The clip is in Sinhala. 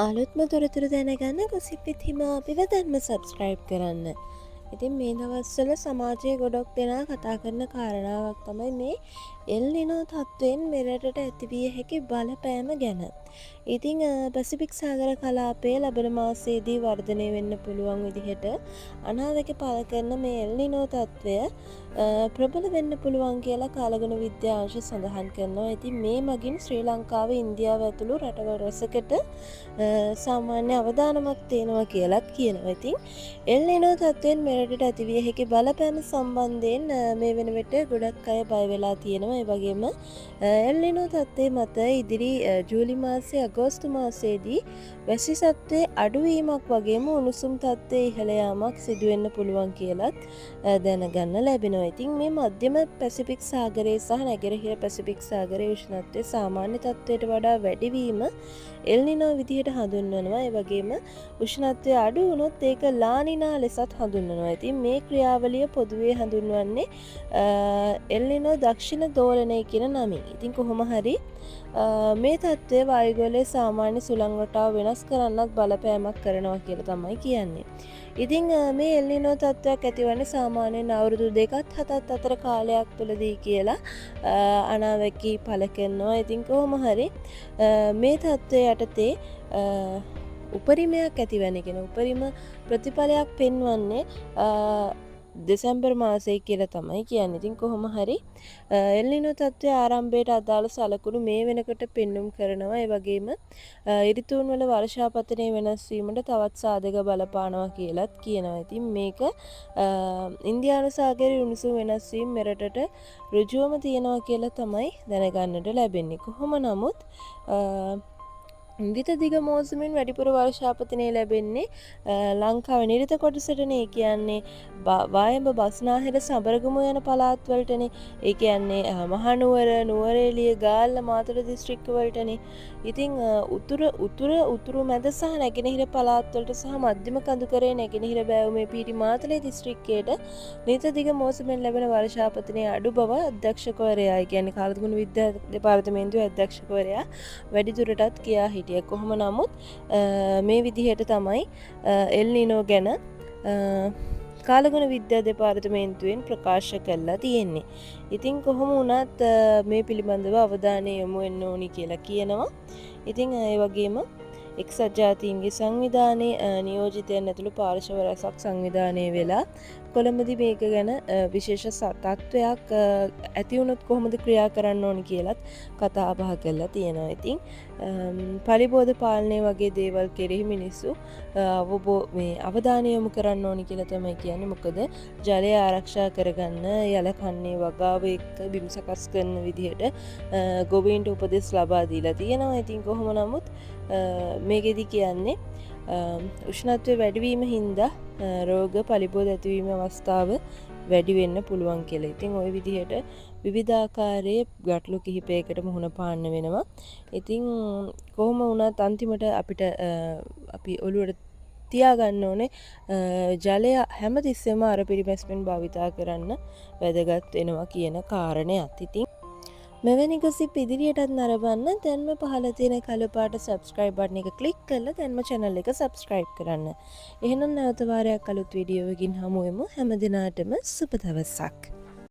අලුත්ම තොරතුරු දැනගන්න ගොසිප් විත් හිමා අපිව දැන්ම සබ්ස්ක්‍රයිබ් කරන්න. ඉතින් මේ දවස්වල සමාජයේ ගොඩක් දෙනා කතා කරන කාරණාවක් තමයි මේ එල් නිනෝ තත්ත්වයෙන් මෙරටට ඇතිවිය හැකි බලපෑම ගැන. ඉතින් පැසිෆික් සාගර කලාපයේ ලබන මාසයේදී වර්ධනය වෙන්න පුළුවන් විදිහට අනාවැකි පළ කරන මේ එල් නිනෝ තත්ත්වය ප්‍රබල වෙන්න පුළුවන් කියලා කාලගුණ විද්‍යා අංශ සඳහන් කරනවා. ඉතින් මේ මගින් ශ්‍රී ලංකාව, ඉන්දියාව ඇතුළු රටවල් රැසකට සාමාන්‍ය අවදානමක් තියෙනවා කියලත් කියනවා. ඉතින් එල් නිනෝ තත්ත්වයෙන් මෙරටට ඇතිවිය හැකි බලපෑම සම්බන්ධයෙන් මේ වෙන විට ගොඩක් අය බය වෙලා තියෙනවා. ඒ වගේම එල් නිනෝ තත්ත්වය මත ඉදිරි ජූලි මාසයේ, අගෝස්තු මාසයේදී වැසි තත්ත්වයේ අඩුවීමක් වගේම උණුසුම් තත්ත්වයේ ඉහළ යාමක් සිදු වෙන්න පුළුවන් කියලත් දැනගන්න ලැබෙනවා. ඉතින් මේ මධ්‍යම පැසිෆික් සාගරයේ සහ නැගෙනහිර පැසිෆික් සාගරයේ උෂ්ණත්වය සාමාන්‍ය තත්ත්වයට වඩා වැඩිවීම එල් නිනෝ විදිහට හඳුන්වනවා. ඒ වගේම උෂ්ණත්වය අඩු වුණොත් ඒක ලා නිනා ලෙසත් හඳුන්වනවා. ඉතින් මේ ක්‍රියාවලිය පොදුවේ හඳුන්වන්නේ එල් නිනෝ දක්ෂිණ දෝලනය කියන නමින්. ඉතින් කොහොම හරි මේ තත්ත්වය වායුගෝලයේ සාමාන්‍ය සුළං රටාව වෙනස් කරන්නත් බලපෑමක් කරනවා කියලා තමයි කියන්නේ. ඉතින් මේ එල් නිනෝ තත්ත්වයක් ඇතිවන්නේ සාමාන්‍යයෙන් අවුරුදු 2ත් 7ත් අතර කාලයක් තුළදී කියලා අනාවැකි පළ කරනවා. ඉතින් කොහොම හරි මේ තත්ත්වය යටතේ උපරිමයක් ඇතිවන්නේ කියන උපරිම ප්‍රතිඵලයක් පෙන්වන්නේ දෙසැම්බර් මාසයේ කියලා තමයි කියන්නේ. ඉතින් කොහොම හරි එල් නිනෝ තත්ත්වය ආරම්භයට අදාළ සලකුණු මේ වෙනකොට පෙන්නුම් කරනවා. ඒ වගේම ඍතුන් වල වර්ෂාපතනය වෙනස් වීමට තවත් සාධක බලපානවා කියලත් කියනවා. ඉතින් මේක ඉන්දියානු සාගරයේ උණුසුම වෙනස් වීම මෙරටට ඍජුවම තියෙනවා කියලා තමයි දැනගන්නට ලැබෙන්නේ. කොහොම නමුත් නිරිත දිග මෝසුමින් වැඩිපුර වර්ෂාපතනය ලැබෙන්නේ ලංකාවේ නිරිත කොටසටනේ. ඒ කියන්නේ වායඹ, බස්නාහිර, සබරගමු යන පළාත් වලටනේ. ඒ කියන්නේ මහනුවර, නුවරඑළිය, ගාල්ල, මාතර දිස්ත්‍රික්ක වලටනේ. ඉතින් උතුර, උතුරු මැද සහ නැගෙනහිර පළාත් වලට සහ මධ්‍යම කඳුකරයේ නැගෙනහිර බෑවුමේ පිහිටි මාතලේ දිස්ත්‍රික්කයට නිරිත දිග මෝසුමෙන් ලැබෙන වර්ෂාපතනය අඩු බව අධ්‍යක්ෂකවරයා, ඒ කියන්නේ කාලගුණ විද්‍යා දෙපාර්තමේන්තුවේ අධ්‍යක්ෂකවරයා වැඩිදුරටත් කියා හිටියා. කොහොම නමුත් මේ විදිහට තමයි එල් නිනෝ ගැන කාලගුණ විද්‍යා දෙපාර්තමේන්තුවෙන් ප්‍රකාශ කරලා තියෙන්නේ. ඉතින් කොහොම වුණත් මේ පිළිබඳව අවධානය යොමු වෙන්න ඕනි කියලා කියනවා. ඉතින් ඒ වගේම එක්සත් ජාතීන්ගේ සංවිධානයේ නියෝජිතයන් ඇතුළු පාර්ශව රැසක් සංවිධානය වෙලා කොළඹදී මේක ගැන විශේෂ තත්ත්වයක් ඇති වුණොත් කොහොමද ක්‍රියා කරන්න ඕනි කියලත් කතා බහ කරලා තියෙනවා. ඉතින් පලිබෝධ පාලනය වගේ දේවල් කෙරෙහි මිනිස්සු මේ අවධානය යොමු කරන්න ඕනි කියලා තමයි කියන්නේ. මොකද ජලය ආරක්ෂා කරගන්න යල කන්නේ වගාව එක්ක බිම් සකස් කරන විදිහට ගොවීන්ට උපදෙස් ලබා දීලා තියෙනවා. ඉතින් කොහොම නමුත් මේකෙදි කියන්නේ උෂ්ණත්වය වැඩිවීම හින්දා රෝග පලිබෝධ ඇතිවීම අවස්ථාව වැඩි වෙන්න පුළුවන් කියලා. ඉතින් ඔය විදිහට විවිධාකාරයේ ගැටලු කිහිපයකට මුහුණ පාන්න වෙනවා. ඉතින් කොහොම වුණත් අන්තිමට අපි ඔළුවට තියාගන්න ඕනේ ජලය හැමතිස්සෙම අර පිරිමැස්මෙන් භාවිතා කරන්න වැදගත් වෙනවා කියන කාරණයත්. ඉතින් මෙවැනි ගොසිප් ඉදිරියටත් නරඹන්න දැන්ම පහළ තියෙන කළු පාට සබ්ස්ක්‍රයිබ් බටන් එක ක්ලික් කරලා දැන්ම චැනල් එක සබ්ස්ක්‍රයිබ් කරන්න. එහෙනම් නැවත වාරයක් අලුත් වීඩියෝවකින් හමු වෙමු. හැම දිනාටම සුබ දවසක්.